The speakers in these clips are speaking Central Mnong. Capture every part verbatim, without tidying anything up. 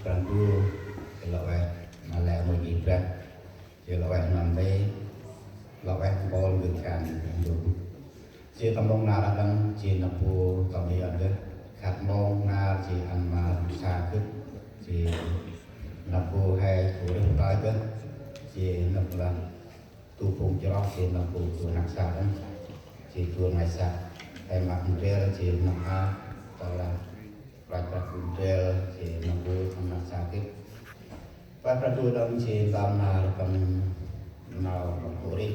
Brah Ndu, jêh lŏ ueh ma lĕ rngôch i Brah, jêh lŏ ueh nơm nti, lŏ ueh mpôl gâp khan Brah Ndu. Jêh tâm mông nar a đăng, jêh nơm bu tâm i ăn gâp, khăt mông nar jêh ăn ma sa gâp, jêh nơm bu he gŭ rêh ta gâp, jêh nơm lah tu phung chroh, jêh nơm bu tu năk sa đăng, jêh tu năk sa, he măk ndrel, jêh nơm a, tơlah Brah Brah bu ndrel, jêh nơm bu tâm năk sa gâp. Brah Brah Ndu đăng jêh tâm nar tâm nau tâm bu rêh.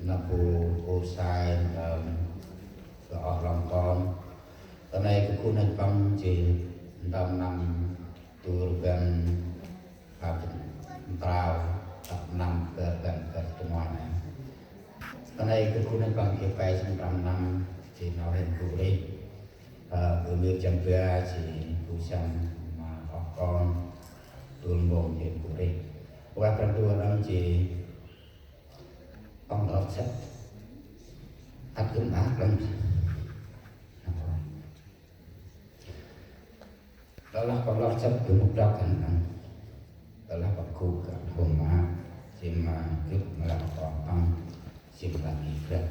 Nơm bu u sai tâm gâp oh lŏng kon. Ta nây gâp khun hăch păng jêh tâm năm tu rbăn, a, tâm trao, tâm năm kơ rbăn kơ tơmua nây. Ta nây gâp khun hăch păng jêh pe sĭn prăm năm, jêh nau hên bu rêh. Ơ, gâp mir jăm ba, jêh bu săm ma oh kon, dôl mbông hên bu rêh. Ueh Brah Ndu đăng jêh păng lăp săk. Ăt gâp măk đăng. Tơlah păng lăp săk gâp mŭk đăp hăn đăng. Tơlah păng gŭ gâp hôm ma, jêh ma gâp ma lăp kon păng, jêh ma lăp i Brah.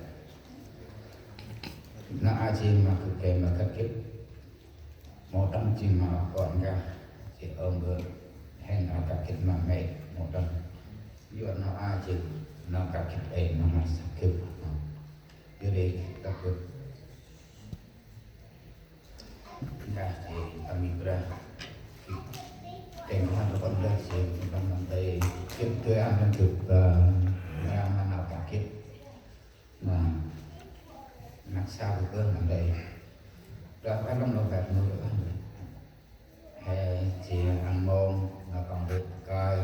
Na a jêh ma gâp gay ma gâp gĭt. Mâu đăng jêh ma kon gâp, jêh ơm bơh hên a gâp gĭt ma mê̆, mâu đăng. Yor na a jêh, na gâp gĭt ê ma ma sa gâp. Yor ri gâp gâp. Ndah jêh tâm i Brah. Kêng Tuhan rơkâo ndah jêh tâm nơm nti. Gâp dơi ăn tâm gâp, ơ, ngan ma nau gâp gĭt. Nơh, năk sa gâp bơh nơm nti. Brah ăn lŏng nau gâp nơh. He jêh ăn mông nau păng bơh kơi.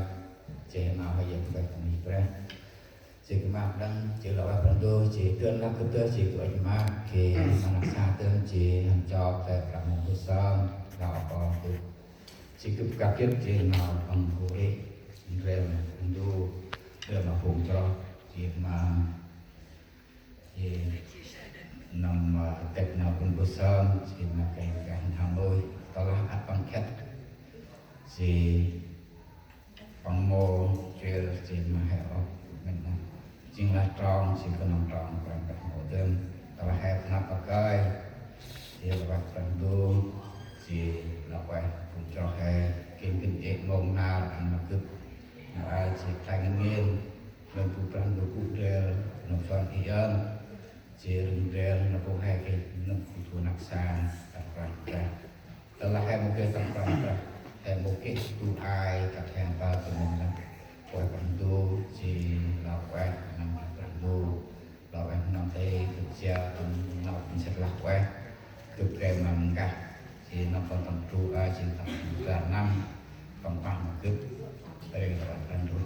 Jêh nau he yơk bơh tâm i Brah. Jêh gâp măk đăng, jêh lŏ ueh Brah Ndu, jêh dơn lah gâp dơn, jêh gâp ueh măk, jêh ma năk sa dơn, jêh hăn chok, jêh Brah Ndu bơh sơm, lŏ kon gâp. Jêh gâp gâp gĭt, jêh nau păng bu rêh, ndrel ma Brah Ndu, ndrel ma phung chroh, jêh ma, jêh nơm, ơ, têk nau păng bơh sơm, jêh ma kêng kah n'hâm ôi, tơlah ăt păng khĕt, jêh Păng mâu jêl jêng ma he ôh, mĭn nơh. Jêng lah trong, jêng knŏng trong, Kôranh Brah mâu dơm. Tơlah he păng năp pakơi, jêng lah Brah Ndu, jêng lah ueh phung chroh he, gĭt gĭt jêng mông nar ăn ma gâp. Nar aơ jêng khlay ngăn ngên, lơm bu Brah Ndu gŭ ndrel, nơm suan i ơn, jêng rưng ndrel, nơm bu he gĭt, nơm bu du năk sa, Kôranh Brah. Tơlah he mâu geh tâm Kôranh Brah, he mâu geh du ai kăp he mpơl kơ mông nơh. Ueh Brah Ndu, jêng lah ueh nơm Brah Ndu, lah ueh nơm tê, kơt jêh, tâm nau tâm sĭt lah ueh. Gâp gay ma nkah, jêng nơm păng tâm tru a, jêng tâm tru a năm, păng pah ma gâp, ring Kôranh Brah Ndu.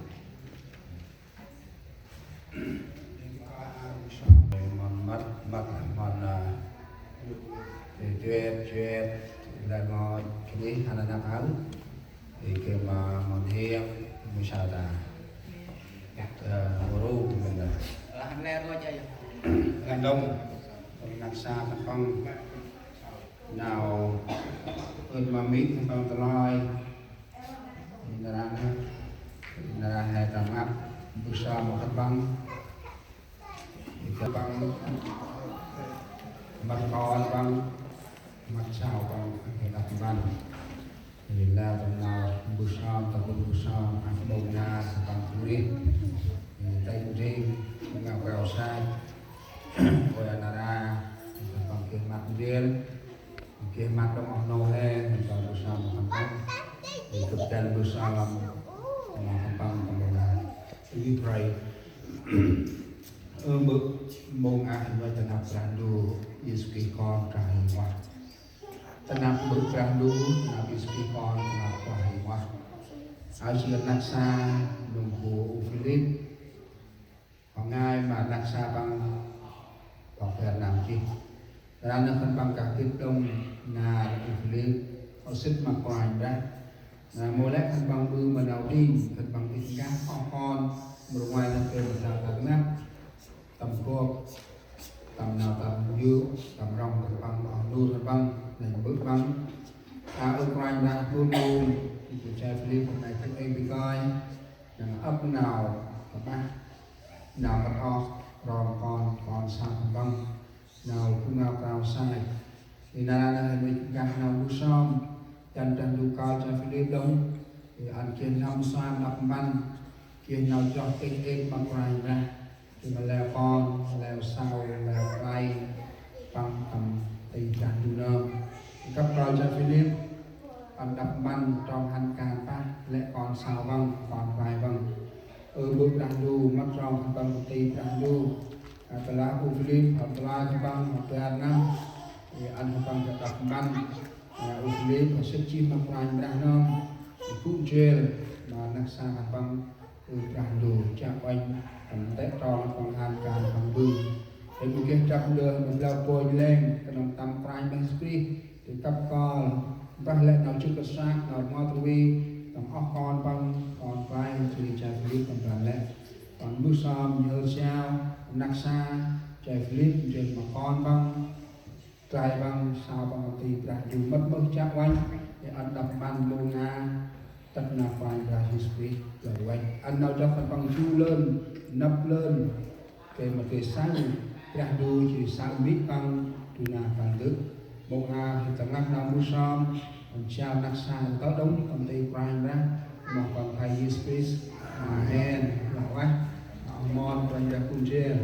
Mân măt, măt mân, a, duyệt, duyệt, lĕ mâu chih hăn năp hăn. Ê, gay ma mân hiêng, mâu sa ta. Ơ, mâu ru, mân ta. Lah, lĕ ru aja, ya. Ngăn đông, năp sa khân păng. Nau, ơt ma mĭ khân păng tơlơi. Nar aơ, nar aơ he tâm ăp, mbơh sơm ma khân păng. Khân păng, măt kon păng, măt sau păng, he năp păng. Ri lah tâm nau, mbơh sơm, tâm mbơh sơm, ăp mông nar, khân păng gŭ rêh. Ri têng têng, ngă kuăl sai. Ôi a nar aơ, khân păng geh măt ndrel. Geh măt đŏng oh nô he, nơh ta mbơh sơm ma khân păng. Ri gâp dăn mbơh sơm ma khân păng tâm mông nar. Ri pray. Ơ Mbơ̆, mông a hên vay ta năp Brah Ndu, Yêsu Krist Kon Brah Huêng Ueh. Ta năp Mbơ̆ Brah Ndu, ta năp Yêsu Krist Kon, ta năp Brah Huêng Ueh. Aơ jêng năk sa, nơm bu u Philip. Păng ngai ma năk sa păng, păng bar năm jêh. Nar aơ nơh khân păng kah gĭt đŏng nar u Philip, ơ sĭt ma Kôranh Brah. Nar mâu lĕ khân păng ƀư ma nau đing, khân păng gĭt nkah oh kon, mrô ngoai nơh gay ma nau tâm ngăp, tâm gop, tâm nau tâm yô̆, tâm rŏng khân păng, oh nô khân păng, nơh Mbơ̆ păng. A ơ Kôranh Brah, ƀư ƀư, i bu jay Philip hôm nay gŭ êng bơh kơi, nâng ăp nau kơpah, nau mât oh, rong kon, kon sau khân păng, nau bu nau krao sai. I nau nây hên uănh gah nau bu sơm, dăn Brah Ndu kơl jay Philip đŏng, i ăn geh năm sa nđâp mpăn, geh nau chroh têh êp ma Kôranh Brah. Geh ma leo kon, leo sau, leo klei, păng tâm ti Brah Ndu nơm. Kăp kơl jay Philip, ăn nđâp mpăn trong hăn kan pah, lĕ kon sau păng, kon klei păng. Ơ bơh Brah Ndu, mât trong khân păng tâm ti Brah Ndu. Ơ, tơlah ơ Philip, ơ, tơlah khân păng, ơ, bar năm, i ăn khân păng geh nđâp mpăn. Ơ, ơ Philip, ơ, sĭt jêh ma Kôranh Brah nơm, i gŭ jêl, ma năk sa khân păng, ơ Brah Ndu, chiă uănh, tâm têk trong păng hăn kan păng ƀư. Hên mâu geh drăp ndơ, ma blau bôi leng, knŏng tâm Kôranh Brah Yêsu Krist, i kăp kơl, mbah lĕ nau jŭr kơsăk, nau rngot rvê, tâm oh kon păng, kon klei, jêh ri jay Philip tâm ban lĕ. Kon mbơh sơm, nhhơr siao, năk sa, jay Philip, jêh ma kon păng, klei păng, sau păng tâm ti Brah Ndu mât mơh chiă uănh, i ăn nđâp mpăn mông a, tât nau Kôranh Brah Yêsu Krist, klei uănh. Ăn nau jăk khân păng jŭ lơn, năp lơn, gay ma geh saơ Brah Ndu jêh ri saơ mê̆ păng, du nar kăl dơ̆. Mông a, hên tâm ngăn nau mbơh sơm, ăn siao năk sa, tơ đŏng tâm ti Kôranh Brah, ma Kon Brah Yêsu Krist. Amen. Lah ueh, oh mon Kôranh Brah kŭn jêr.